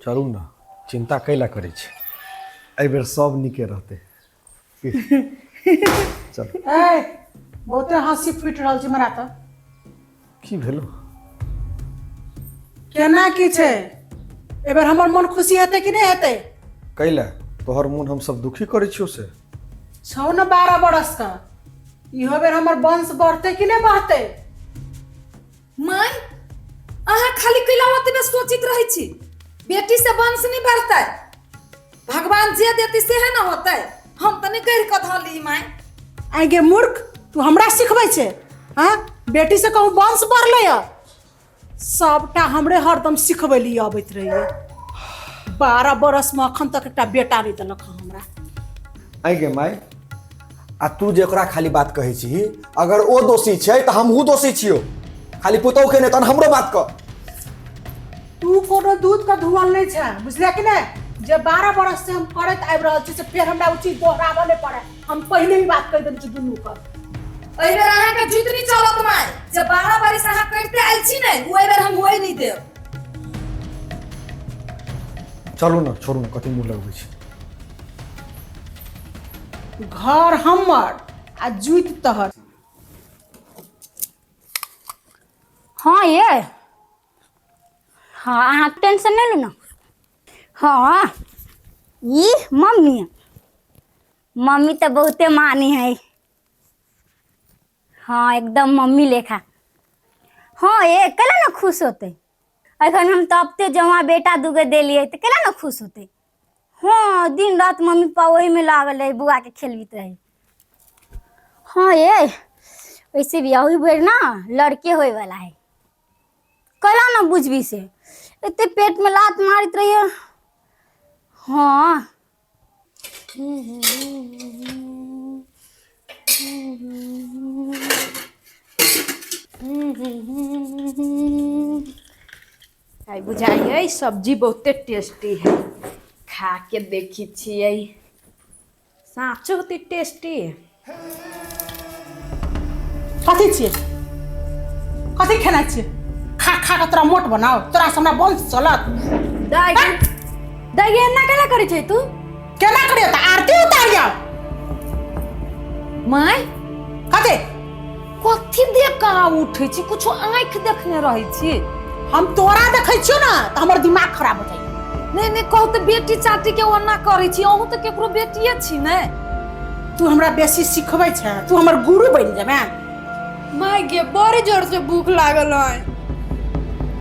चलू ने चिन्ता कैला करै छी एहिबेर सब नीके रहतै की? चल ए बहुते हंसी फूटि रहल छै हमरा तऽ की भेलो केना की छै एहिबेर हमर मन खुशी हेतै कि नहि हेतै कैला तोहर मोन हम सब दुखी करै छियौ से छौ ने 12 बरस का इहो बेर हमर वंश बढ़तै कि नहि बढ़तै माय अहाँ खाली कैला ओतबे सोचित रहै छी बेटी से वंश नहीं बढ़तै भगवान जे देती सेहे न होतै हम तऽ नहि कहि कऽ धऽ ली माय आइ गे मूर्ख तू हमरा सिखबै छै हँ बेटी से कहूँ वंश बढ़लै हँ सबटा हमरे हरदम सिखबै लिए अबैत रहैए 12 बरसमे अखन तक एकटा बेटा नहि देलक हँ हमरा आइ गे माय आ तू जे ओकरा खाली बात कहै छी अगर ओ दोषी छै तऽ हमहूँ दोषी छियौ खाली पुतहु के नहि तहन हमरो बात कह तू कोनो दूध के धुअल नहि छै बुझले कि नहि जे 12 बरस से हम करैत आबि रहल छी से फेर हमरा ओ चीज दोहराबऽ नहि पड़े हम पहिले ही बात कहि देने छी दुनू के एहि बेर अहाँके जुत नहि चलत माय जे 12 बरिस अहाँ करिते आयल छी ने ओ एहि बेर हम होय नहि देब चलू ने छोड़ू ने कथी मुँह लगबै छी घर हमर आ जुति तोहर हाँ ये हाँ अहाँ टेंशन नहीं लू ना हाँ ई मम्मी मम्मी तो बहुते मानी है हाँ एकदम मम्मी लेखा हाँ ये केला ना खुश होते अखन हम तऽ अपने जमा बेटा दूगो देलियै तऽ केना ने खुश होतै हँ दिन राति मम्मी पापा ओहिमे लागल रहै बौआके खेलबैत रहै हँ ये वैसे भी अहू बेर ना लड़के होयवला है केना ने बुझबी से एते पेटमे लात मारैत रहियै हँ आइ बुझाइए सब्जी बहुते टेस्टी है खा के देखी छियै साँचो होती टेस्टी कथी छियै कथी खेनाइ छियै खा खा कऽ तोरा मोट बनाओ तोरा से हमरा वंश चलत दाइ दाइ गे एना केना करै छै तू केना करियो तऽ आरती उतारियो माय कथी कथी देख कऽ अहाँ उठै छी कुछो आँखि देखने रहै छी हम तोरा देखै छियौ ने तऽ हमर दिमाग खराब हो जाइ नहि नहि कहू तऽ बेटी चाटी के ओना करै छी अहूँ तऽ केकरो बेटिए छी ने तू हमरा बेसी सिखबै छै तू हमर गुरु बनि जेबे माय गे बड़ी जोर से भूख लागल है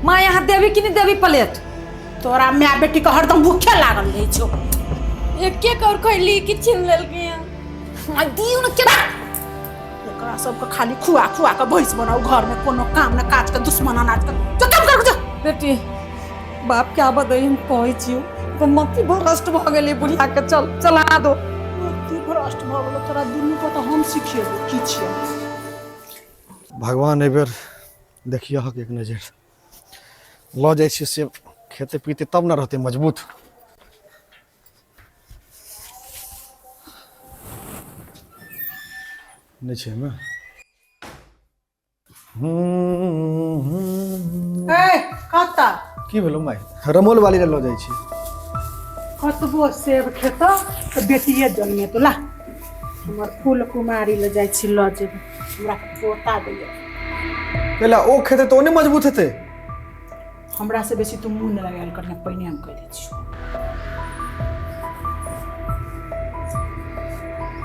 माय अहाँ देबी कि नहि देबी प्लेट तोरा माय बेटी के हरदम भूखे लागल रहै छौ एके कौर खैली कि छीन लेलकै हन आ दियौ ने केना एकरा सबके खाली खुआ खुआ के भैंस बनाऊ घर में कोनो काम न काज के दुश्मन अनाज के जो काम कर जो बेटी बाप के आबऽ दही हम कहै छियौ तो मति भ्रष्ट भऽ गेलै बुढ़िया के चल चला दो मति भ्रष्ट भऽ गेलो तोरा दुनू के तऽ हम सिखेबो की छियै भगवान एहिबेर देखियह एक नजर लऽ जाइ छियै से खेतै पीतै तब ने रहतै मजबूत नहि छै एहिमे ए कतऽ की भेलो माय रमोल वाली लऽ जाइ छी कतबो सेब खेतौ तऽ बेटिए जन्मेतौ ला हमर फूल कुमारी लऽ जाइ छी लऽ जेबै हमरा पोता दैए कैला ओ खेतै तऽ ओ नहि मजबूत हेतै हमरा से बेसी तू मुँह नहि लगायल करिहे पहिने हम कहि दै छियौ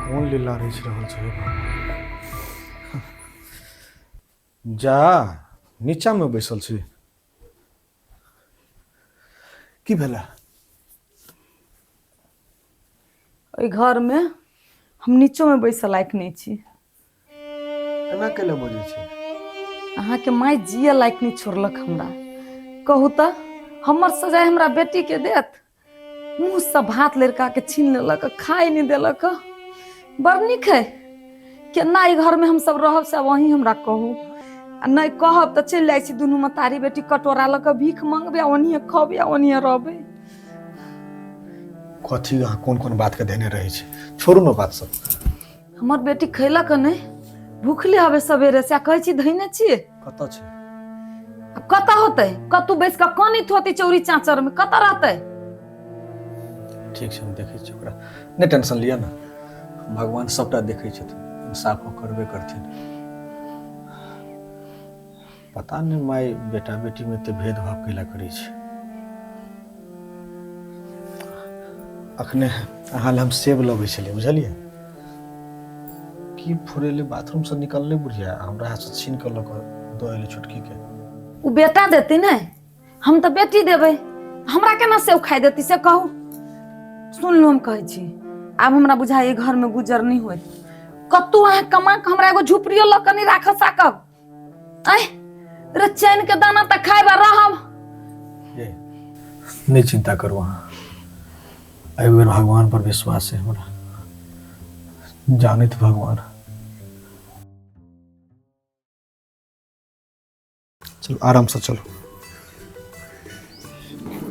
कोन लीला रचि रहल छै हे भगवान जा नीचामे बैसल छी की भेला ओहि घरमे हम नीचोमे बैसऽ लायक नहि छी एना कैला बजै छी अहाँके माय जिए लायक नहि छोड़लक हमरा कहू तऽ हमर सजाय हमरा बेटीके देत मुँहसँ भात लड़काके छीन लेलक खाय नहि देलक बड़ नीक है केना ई घरमे हमसब रहब से आब अहीं हमरा कहू आ नहि कहब तऽ चलि जाइ छी दुनू महतारी बेटी कटोरा लऽ कऽ भीख मंगबै आ ओनाहिए खबै आ ओनाहिए रहबै कथी अहाँ कोन कोन बातके धेने रहै छी छोड़ू ने बात सब हमर बेटी खैलक नहि भूखले हवे सवेरे से आ कहै छी धैने छियै कतऽ छै आब कतऽ होतै कतौ बैस कऽ कनैत होतै चौरी चाँचर मे कतऽ रहतै ठीक छै, हम देखै छियै ओकरा। नहि टेंशन लिअ ने, भगवान सबटा देखै छथिन, इंसाफ ओ करबे करथिन। पता नहि माय बेटा बेटीमे एते भेदभाव कैला करै छै। अखने अहाँ लए हम सेब लबै छलियै, बुझलियै? की फुरेले बाथरूमसँ निकललै बुढ़िया, हमरा हाथसँ छीन कऽ लऽ कऽ दऽ एलै छोटकीके। ओ बेटा देती ने, हम तऽ बेटी देबै, हमरा केना सेब खाइ देती से कहू। सुनलू हम कहै छी, आब हमरा बुझाइए घरमे गुजर नहि होइत। कतहु अहाँ कमा कऽ हमरा एगो झुपड़ियो लऽ कऽ नहि राख सकब? आँय रे, चैन के दाना तऽ खायब आ रहब। ये नहि चिंता करू अहाँ, एहि बेर भगवान पर विश्वास है हमरा, जानैत भगवान। चलो आराम से चलो,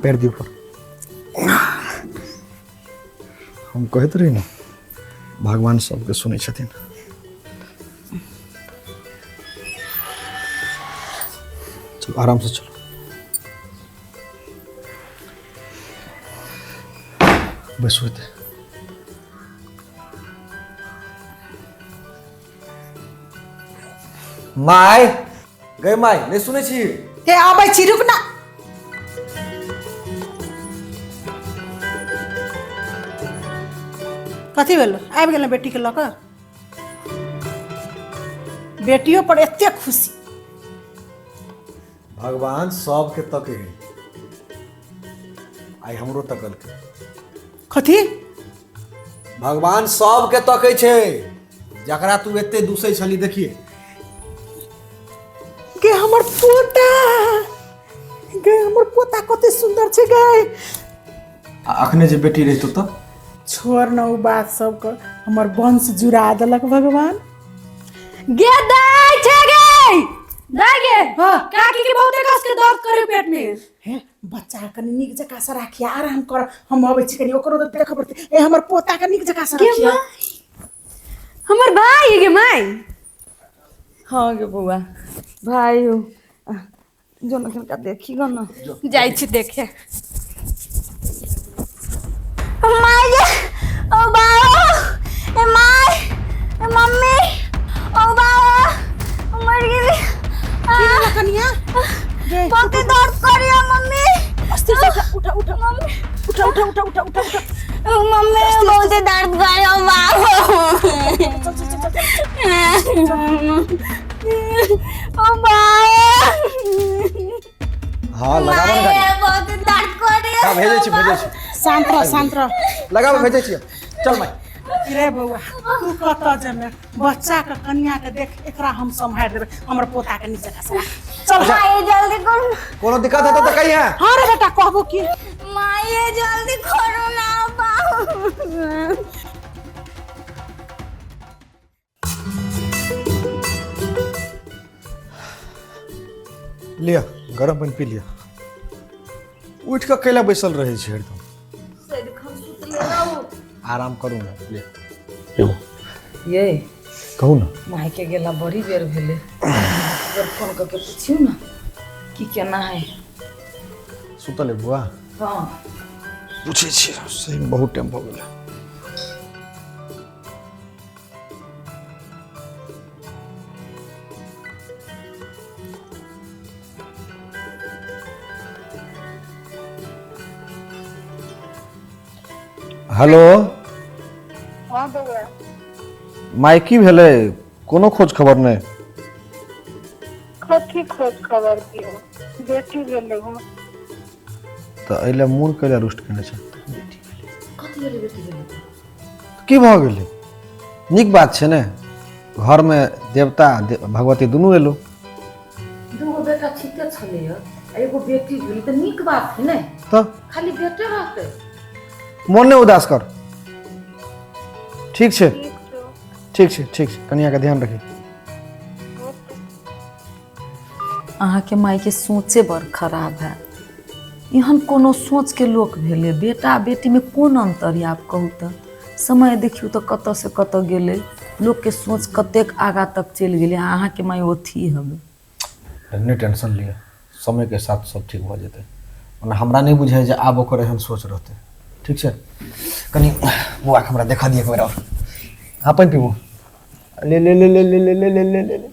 पैर दियौ पर। हम कहैत रही ने, भगवान सबके सुनै छथिन। चलो आराम से चलो, बैसू एतऽ। माय गै माय, नहि सुनै छी? हे आबै छी, रुक ना। कथी भेल? आबि गेल बेटीके लऽ कऽ? बेटियो पर एते खुशी। भगवान सबके तके है, आइ हमरो तकलकै। कथी? भगवान सबके तकै छै, जकरा तू एते दूसै छली। देखिए गे हमर पोता, गे हमर पोता कते सुंदर छै गे। आ अखने जे बेटी रहितो तऽ? छोड़ न ओ बात सबके, हमर वंश जुड़ा देलक भगवान। गे दाइ छै गे, दाइ गे। हाँ। काकी के बहुते कस के दर्द करे पेट में। हे बच्चा कनि नीक जकाँ से राखिया, आराम कर, हम अबै छी कनि ओकरो तऽ देखऽ पड़तै। ए हमर पोता के नीक जकाँ से राखिया। हमर भाई गे माई। हाँ गे बौआ, भाई हो जो न किनका देखी गो न। जाइ छी देखे। माय गे, ओ बाबा, ए my, A mummy, ओ बाबा, मर गेली। की भेलै कनिया? गे बहुत दर्द करिया मम्मी। अस्थिर से उठा, उठा उठा मम्मी, उठा उठा उठा उठा उठा उठा। ओ मम्मी, बहुत दर्द करिया बाबा। चल चल चल चल। ओ बाबा। हाँ लगाबऽ ने गाड़ी। माय, बहुत दर्द करिया। हाँ भेजै छी, भेजै छी। शांत रह, शांत रह। लगाबऽ, भेजै छी, चल माय। रे बौआ, तू कतऽ जेमे? बच्चा के कनिया के देख, एकरा हम सम्हारि देबै। हमर पोता के नीक जकाँ से राख। चल। माय, जल्दी करू। कोनो दिक्कत हेतौ तऽ कहिहे। हाँ रे बेटा, कहबो की। माय, जल्दी करू ना बाबू। लिअ गरम पानि पी लिअ। उठि कऽ कैला बैसल रहै छै हरदम? आराम करू ने, लिअ एगो। ये कहू ने। माय के गेला बड़ी बेर भेलै, अगर फोन कऽ के पुछियौ ने की केना है। सुतल है बुआ? हाँ। पूछै छियै, सहीमे बहुत टाइम भऽ गेलै। हेलो। हाँ बौआ। माय, की भेलै? कोनो खोज खबर नहि? कथी खोज खबर दियौ, बेटी भेलै हँ। तऽ एहि लए मोन कैला रुष्ट केने छै? कथी भेलै? बेटी भेलै? की भऽ गेलै? नीक बात छै ने, घरमे देवता भगवती दुनू एलो। दूगो बेटा ठीके छलैया, आ एगो बेटी भेलै तऽ नीक बात है ने? तऽ खाली बेटे रहतै? मोन नहि उदास कर, ठीक छै? ठीक छौ। ठीक छै, ठीक छै, कनियाके ध्यान रखी। अहाँके मायके सोचे बड़ खराब है। एहन कोनो सोचके लोक भेलै? बेटा बेटीमे कोन अन्तर यऽ? आब कहू तऽ, समय देखियौ तऽ कतऽ से कतऽ गेलै, लोकके सोच कतेक आगाँ तक चलि गेलै, आ अहाँके माय ओथी हवे। नहि टेंशन लिअ, समयके साथ सब ठीक भऽ जेतै। ओना हमरा नहि बुझाइ जे आब ओकर एहन सोच रहतै। ठीक छै कनि बौआके हमरा देखऽ दिअ एक बेर आओर। हाँ, पानि पीबू। ले ले ले ले ले ले ले ले ले ले।